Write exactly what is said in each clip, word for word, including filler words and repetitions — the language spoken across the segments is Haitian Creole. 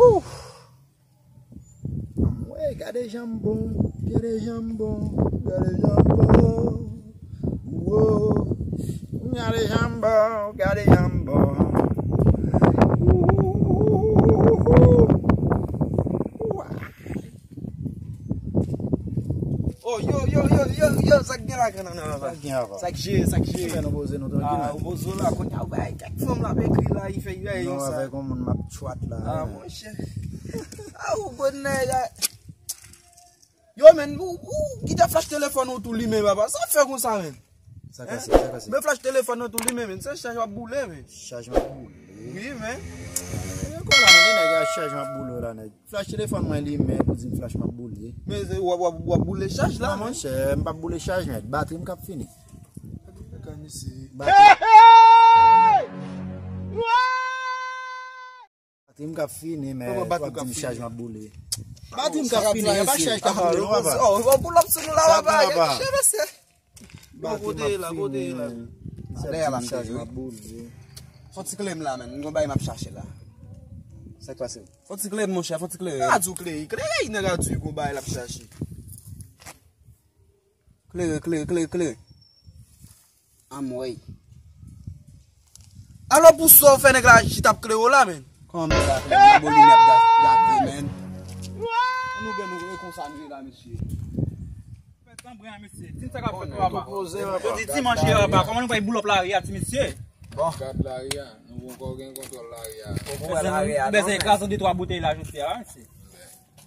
Ouf! Anmwey, gade jan m bon, gade jan m bon, gade jan m bon. Wo, gade jan m bon, gade jan m bon. Oh, yo, yo, yo, yo, yo, sa k gen la, gran nan, nan, nan. Sa k gen, apa? Sa k jere, sa k jere. Fè nou poze nou trankil, ah, men. Ou poze w la, kounye a, ou bay kèk fanm la, ap ekri la, li fè, li fè yon sa. Non, avèk yon moun m ap tchwat la, ah, men. Monchè. Ah, ou bon nèg, ah. Yo, men, ou, ou, kite flash telefòn ou tou limen, papa. Sa w fè konsa, men? Sa k pase, sa k pase? Men flash telefòn ou tou limen, men. Se chaj w ap boule, men. Chaj m ap boule? Wi, men. E, kò la, men, nèg a chaj m ap boule la, nèg. Flash telefòn mwen limen pou di m flash m ap boule. Men se, w ap, w ap, w ap boule chaj la, non, men. Monchè, m p ap boule chaj, men batri m k ap fini. Gade misye. Batri. Batri m k ap fini, men w ap di m chaj m ap boule. Batri m k ap fini, e pa chaj k ap boule, non, papa. Oh, w ap boule sou nou la, papa. Chè mesye. Bon, kote la, kote la. Lè a l ap fini, wi. Fon ti klere m la, men. M gon bagay m ap chache la. Sa k pase? Fon ti klere m, monchè, fon ti klere. A di w klere, klere, nèg a di w gon bagay l ap chache. Klere, klere, klere, klere. Anmwey. Alò pou sa w fè nèg la chita ap klere w la, men. Kòman m ta klere? Bon, limyè ap ga-, gate, men. An nou gen nou e konsa nou ye la, mesye. Fè tanbren an, mesye. Di m sa k ap fèt, papa. Jodi dimanch, papa. Kòman nou bay boulòp lari a, ti mesye? Bon. Gad lari a, nou poko gen kontwòl lari a. Poko wè lari a, non, men. Bezwen kraze de twa boutèy la, jodi a, mesye.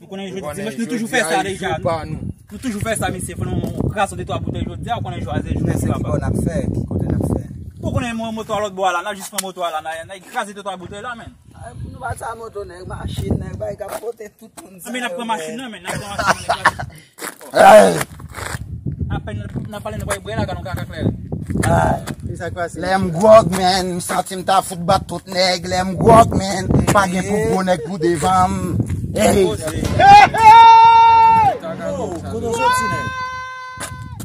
Nou konnen jodi dimanch, nou toujou fè sa deja. Nou toujou fè sa, mesye. Fò nou kraze de twa boutèy jodi a, ou konnen jodi a se jou papa. Men se ki bò n ap fè, ki kote n ap fè? Ou konnen moto a lòt bò a la, n ap jis pran moto a la, n a, n a kraze de twa boutèy la, men. Ay, nou pa sa moto, nèg, machin, nèg, bay k ap pote tout moun sa yo, men. Anben, n ap pran machin nan, men, n ap pran machin nan, nèg. Apèn n ap pale, n ap pale, bwè la, gade yon kaka klè. Ki sa k pase? Lè m gwòg, men, m santi m ta fout bat tout nèg. Lè m gwòg, men, pa gen pou gwo nèg pou devan m. Ey! Kote w soti, nèg?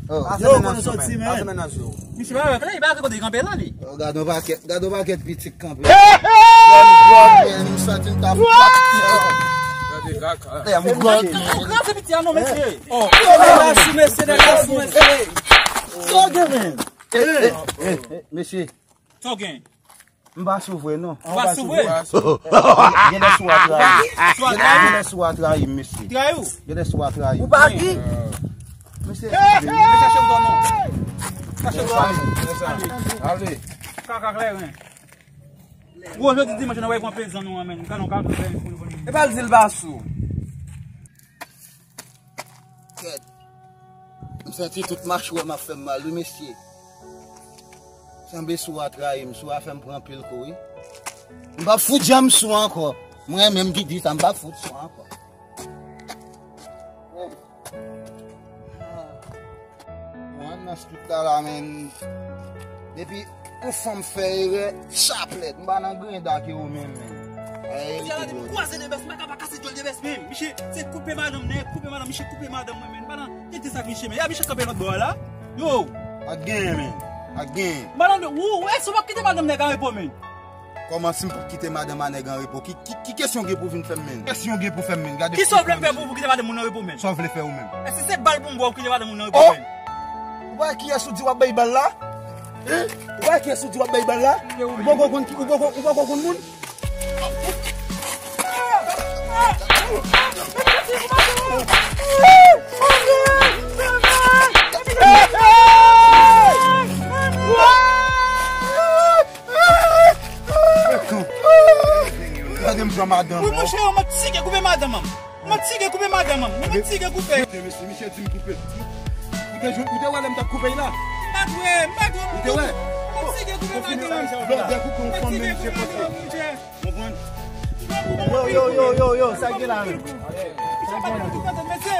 Yo, kote w soti, men? Misye pa wè klè, li pa wè kote l kanpe la, li. Oh, gade yon pakèt, gade yon pakèt pitit kanpe. Lè m gwòg, men, m santi m ta fout bat tout nèg. Lè m gwòg, men. Ou kraze pitit a non, mesye. Oh, nèg la sou, mesye, nèg la sou, mesye. Sa w gen, men? Eh, eh, eh, eh, mesye. Sa w gen? M pa sou vre, non. Ou pa sou vre? Gen lè sou a trayi. Sou a trayi? Gen lè sou a trayi m, mesye. Trayi w? Gen lè sou a trayi m. Ou pa ki? Mesye. Mesye, chache w non. Chache w non. Ale. Kaka kleren. Gwo jodi dimanch, nou wè pran pezan nou an, men. Gade yon kaka kleren pou nou. E pa l di l pa sou. Kèt. M santi tout machwè m ap fè m mal, wi, mesye. Sanble sou a trayi m, sou a fè m pran anpil kou, wi. M p ap fout janm sou ankò. Mwen menm ki di sa, m p ap fout sou ankò. Mwen nan street la, la, men. Depi yon fanm fè erè, chaplèt. M pa nan grenda ke ou menm, men. Ay, ti a la di m kwaze de bès, m pa ka pa kase djòl de bès, men. Misye, se koupe madanm, nèg, koupe madanm, misye koupe madanm mwen, men. M pa nan tete sa k misye, men. Ya misye kanpe lòt bò a la. Yo. Pa t genyen, men. Pa t genyen. M pa nan, ou, ou, èske w ap kite madanm nèg a repo, men? Kòman si m pou kite madanm a nèg an repo? Ki, ki, ki kesyon gen pou vin fè m, men? Kesyon gen pou fè m, men? Gade. Kisa w vle m fè pou, pou kite madanm moun an repo, men? Sa w vle fè ou menm? Èske se bal pou m ba w kite madanm moun an repo, men? Ou pa wè kiyès ou di w ap bay bal la? Hein? Ou pa wè kiyès ou di w ap bay bal la? Ou poko konn ki, ou poko, ou poko konn moun? Gade m jan madanm. Wi, monchè, yo, m ap tige koupe madanm an. M ap tige koupe madanm an. M ap tige koupe. Mesye, misye di m koupe. Ou te jwenn, ou te wè lè m t ap koupe l la? M pa t wè, m pa t wè. Ou te wè? M ap tige koupe madanm an. Lòdè koupe yon fanm, men misye pote. Konprann? Yo, yo, yo, yo, yo, sa gen la menm? Sa gen la menm? Mesye.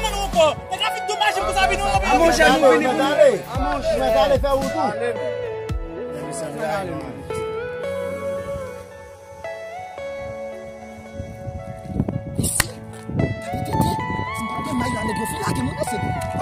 manman nou ankò. Nèg la fin tou mache pou sa vini, ou konprann? Monchè, nou vini pou nou. Mwen ale fè wout ou. Isi, kapitete, si m pa pran may la, nèg yo fin lage mwen, mesye.